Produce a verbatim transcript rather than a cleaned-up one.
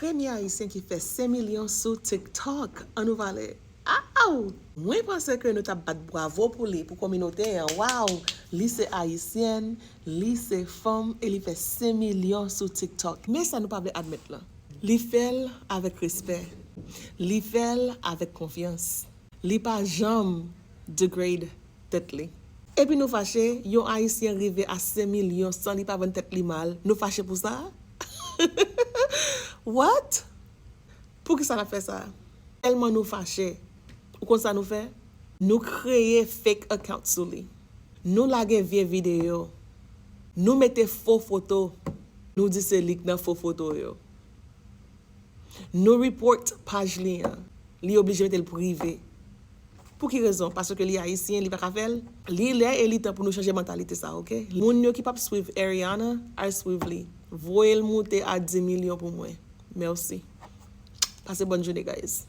Premye ayisyen ki fè senk milyon sou TikTok. Ann ouvale. Aw! Mwen panse ke nou t ap bat bravo pou li, pou kominote an. Waw! Li se ayisyèn, li se fanm, e li fè senk milyon sou TikTok. Men sa nou pa vle admèt lan. Li fè l avèk respè. Li fè l avèk konfyans. Li pa janm degrade tèt li. Epi nou fache, yon ayisyen rive a senk milyon san li pa vann tèt li mal. Nou fache pou sa? What? Poukisa n ap fè sa? Tèlman nou fache. Ou konn sa nou fè? Nou kreye fake account sou li. Nou lage vye videyo. Nou mete fo foto. Nou di se li k nan fo foto yo. Nou report paj li an. Li oblije mete l prive. Pou ki rezon? Paske li ayisyen, li pa ka fè l? Li lè e li tan pou nou chanje mantalite sa, oke? Moun yo ki p ap swiv Ariana, al swiv li. Voye l moute a dis milyon pou mwen. Mèsi. Pase bòn jounen, guys.